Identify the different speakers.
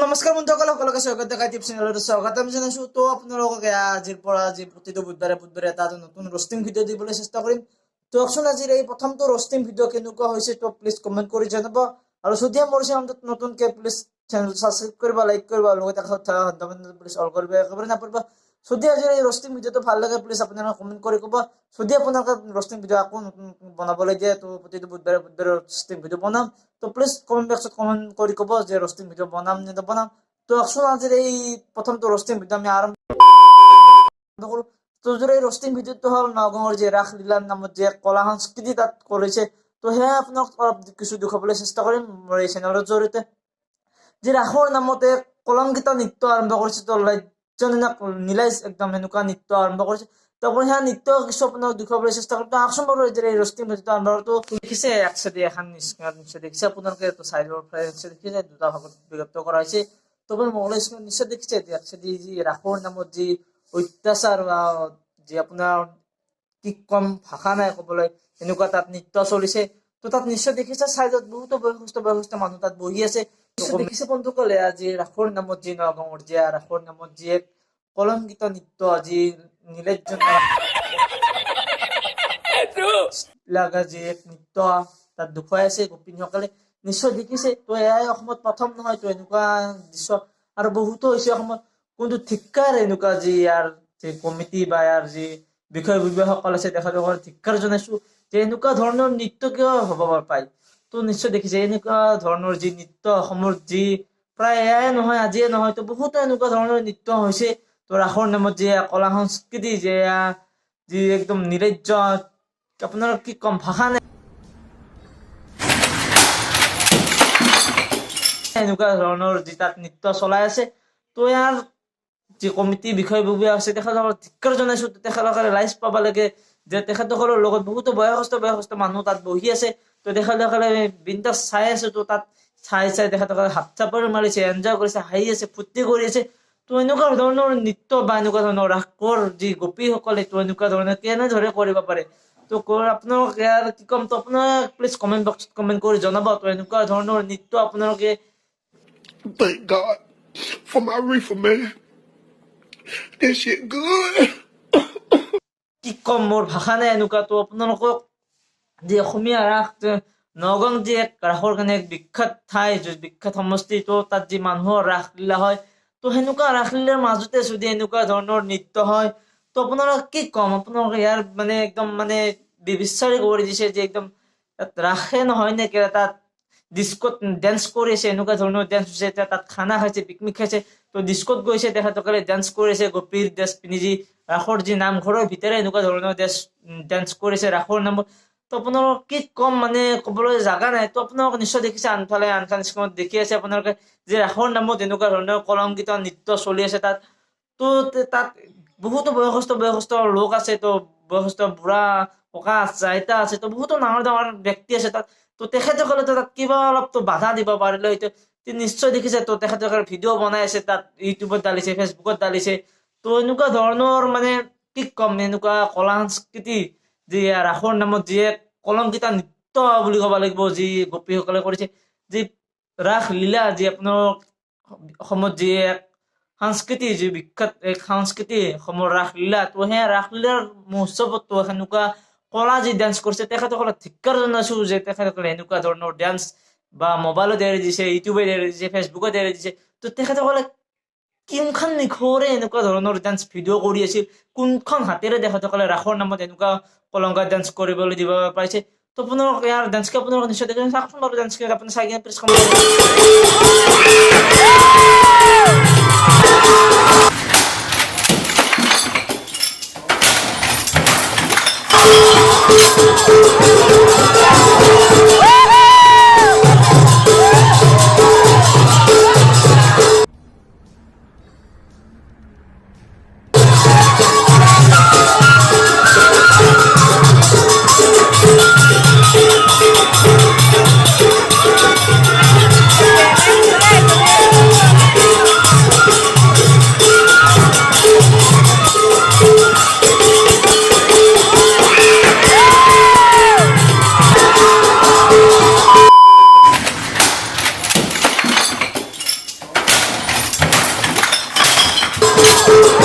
Speaker 1: নমস্কাৰ বন্ধুসকল, সকলোকে স্বাগত দেখাই চেনেলত স্বাগতম জনাইছো। তো আপোনালোকক আজিৰ পৰা আজি প্ৰতিটো বুধবাৰে বুধবাৰে এটা নতুন ৰষ্টিং ভিডিঅ' দিবলৈ চেষ্টা কৰিম। তো কওকচোন, আজিৰ এই প্ৰথমটো ৰষ্টিং ভিডিঅ' কেনেকুৱা হৈছে, তো প্লিজ কমেণ্ট কৰি জনাব। আৰু যদি মোৰ চেনেলটোত নতুনকৈ, প্লিজ চেনেলটো ছাবস্ক্ৰাইব কৰিব, লাইক কৰিব, লগতে কাষত থকা প্লিজ অল কৰিব একেবাৰে নাপাহৰিব। যদি আজিৰ এই ৰষ্টিং ভিডিঅ'টো ভাল লাগে, প্লিজ আপোনালোকে কমেণ্ট কৰি ক'ব। যদি আপোনালোকে ৰষ্টিং ভিডিঅ' আকৌ নতুন বনাবলৈ দিয়ে, তো প্ৰতিটো বুধবাৰে বুধবাৰে ৰষ্টিং ভিডিঅ' বনাম। তো প্লিজ কমেণ্ট বক্সত কমেণ্ট কৰি ক'ব যে ৰষ্টিং ভিডিঅ' বনাম নে নবনাম। তো আসুন, আজিৰ এই প্ৰথমটো ৰষ্টিং ভিডিঅ' আমি আৰম্ভ কৰোঁ। তো যদি এই ৰষ্টিং ভিডিঅ'টো হ'ল নগাঁৱৰ যে ৰাসলীলাৰ নামত যে কলা সংস্কৃতি তাত কৰিছে, তো সেয়া আপোনাক অলপ কিছু দেখুৱাবলৈ চেষ্টা কৰিম মোৰ এই চেনেলৰ জৰিয়তে। যে ৰাসৰ নামতে কলংকিত নৃত্য আৰম্ভ কৰিছে, তো লাজ্জনক নিলাজ একদম সেনেকুৱা নৃত্য আৰম্ভ কৰিছে। তো আপুনি সেয়া নৃত্য কিছু আপোনাক দেখুৱাবলৈ চেষ্টা কৰিম। তো আহকচোন বাৰু, এই ৰষ্টিং ভিডিঅ'টো আৰম্ভ। তো দেখিছে, এক চাইডে এখন নিশ্চয় দেখিছে আপোনালোকে। তো চাইডৰ ফালে নিশ্চয় দেখিছে, দুটা ভাগত বিভক্ত কৰা হৈছে। তো আপুনি মোবাইল স্ক্ৰীণত নিশ্চয় দেখিছে, এক চাইডে যি ৰাসৰ নামত যি অত্যাচাৰ বা যি আপোনাৰ কি কম, ভাষা নাই ক'বলৈ, এনেকুৱা তাত নৃত্য চলিছে। তো তাত নিশ্চয় দেখিছে, চাইডত বহুতো বয়সস্থ বয়সস্থ মানুহ তাত বহি আছে। দেখিছে বন্ধুসকলে, আজি ৰাসৰ নামত যি নগাঁৱৰ যি ৰাসৰ নামত যি এক কলংকিত নৃত্য, যি নিৰ্লজ্জ লগা যি এক নৃত্য তাত দেখুৱাই আছে গোপিনীসকলে, নিশ্চয় দেখিছে। তো এয়াই অসমত প্ৰথম নহয়, তো এনেকুৱা দৃশ্য আৰু বহুতো হৈছে অসমত। কিন্তু ধিক্কাৰ, এনেকুৱা যি ইয়াৰ যি কমিটি বা ইয়াৰ যি বিষয়ববীয়াসকল আছে, তেখেতসকল ধিক্কাৰ জনাইছো যে এনেকুৱা ধৰণৰ নৃত্য কিয় হ'ব পায়। তো নিশ্চয় দেখিছে, এনেকুৱা ধৰণৰ যি নৃত্য অসমৰ যি প্ৰায় এয়াই নহয়, আজিয়ে নহয়, তো বহুতো এনেকুৱা ধৰণৰ নৃত্য হৈছে। তো ৰাসৰ নামত যি কলা সংস্কৃতি যে যি একদম নিৰ্লজ্জ, আপোনাৰ কি কম, ভাষা নাই, এনেকুৱা ধৰণৰ যি তাত নৃত্য চলাই আছে। তো ইয়াৰ যি কমিটি বিষয়ববীয়া আছে, তেখেতসকলক ধিক্কাৰ জনাইছো। তেখেতসকলে লাজ পাব লাগে যে তেখেতসকলৰ লগত বহুতো বয়সস্থ বয়সস্থ মানুহ তাত বহি আছে। তো তেখেতসকলে বিন্দাছ চাই আছে। তো তাত চাই চাই তেখেতসকলে হাত চাপৰি মাৰিছে, এনজয় কৰিছে, হাঁহি আছে, ফূৰ্তি কৰি আছে। তো এনেকুৱা ধৰণৰ নৃত্য বা এনেকুৱা ধৰণৰ ৰাসৰ যি গোপীসকলে তো এনেকুৱা ধৰণৰ কেনেদৰে কৰিব পাৰে? তো আপোনালোক ইয়াৰ কি ক'ম? তো আপোনালোকে প্লিজ কমেণ্ট বক্সত কমেণ্ট কৰি জনাব। তো এনেকুৱা ধৰণৰ নৃত্য আপোনালোকে
Speaker 2: Thank God for my reefer, man. This shit good.
Speaker 1: কি ক'ম, মোৰ ভাষা নাই এনেকুৱা। তো আপোনালোকক যি অসমীয়া ৰাস, নগাঁও যি এক ৰাসৰ কাৰণে এক বিখ্যাত ঠাই, বিখ্যাত সমষ্টি, তো তাত যি মানুহৰ ৰাসলীলা হয়, তো সেনেকুৱা ৰাসলীলাৰ মাজতে যদি এনেকুৱা ধৰণৰ নৃত্য হয়, তো আপোনালোক কি ক'ম? আপোনালোকে ইয়াৰ মানে একদম মানে বিচাৰি কৰি দিছে যে একদম তাত ৰাসে নহয় নেকি, তাত ডিস্কত ডেন্স কৰিছে, এনেকুৱা ধৰণৰ ডেন্স হৈছে। এতিয়া তাত খানা খাইছে, পিকনিক খাইছে, তো ডিস্কত গৈছে, তেখেতসকলে ডেন্স কৰিছে গোপীৰ ড্ৰেছ পিন্ধি, যি ৰাসৰ যি নামঘৰৰ ভিতৰে এনেকুৱা ধৰণৰ ডেন্স কৰিছে ৰাসৰ নামত। তো আপোনালোক কি ক'ম, মানে ক'বলৈ জাগা নাই। তো আপোনালোকে নিশ্চয় দেখিছে, আনফালে আনখন স্ক্ৰীণত দেখি আছে আপোনালোকে যে ৰাসৰ নামত এনেকুৱা ধৰণৰ কলংকিত নৃত্য চলি আছে তাত। তো তাত বহুতো বয়সস্থ বয়সস্থ লোক আছে, তো বয়সস্থ বুঢ়া ককা আছে, আইতা আছে, তো বহুতো ডাঙৰ ডাঙৰ ব্যক্তি আছে তাত। তো তেখেতসকলে তো তাত কিবা অলপতো বাধা দিব পাৰিলে হয়তো। নিশ্চয় দেখিছে, তো তেখেতসকলে ভিডিঅ' বনাই আছে, তাত ইউটিউবত ডালিছে, ফেচবুকত ডালিছে। তো এনেকুৱা ধৰণৰ মানে কি ক'ম, এনেকুৱা কলা সংস্কৃতি যি ৰাসৰ নামত যি এক কলংকিত নৃত্য বুলি ক'ব লাগিব, যি গোপীসকলে কৰিছে, যি ৰাসলীলা, যি আপোনাৰ অসমত যি এক সংস্কৃতি, যি বিখ্যাত এক সংস্কৃতি অসমৰ ৰাসলীলা, তো সেই ৰাসলীলাৰ মহোৎসৱত তো সেনেকুৱা কলা যি ডেন্স কৰিছে, তেখেতসকলক ধিক্কাৰ জনাইছো যে তেখেতসকলে এনেকুৱা ধৰণৰ ডেন্স বা মোবাইলত এৰি দিছে, ইউটিউবত এৰি দিছে, ফেচবুকত এৰি দিছে। তো তেখেতসকলে কোনখন নিখৰে এনেকুৱা ধৰণৰ ডান্স ভিডিঅ' কৰি আছিল? কোনখন হাতেৰে তেখেতসকলে ৰাসৰ নামত এনেকুৱা কলংকা ডান্স কৰিবলৈ দিব পাৰিছে? তো আপোনালোক ইয়াৰ ডান্সকে আপোনালোকে নিশ্চয় দেখিছে। চাওকচোন বাৰু ডান্স আপুনি চাই কিনে প্লিজ কমেণ্ট।
Speaker 2: Thank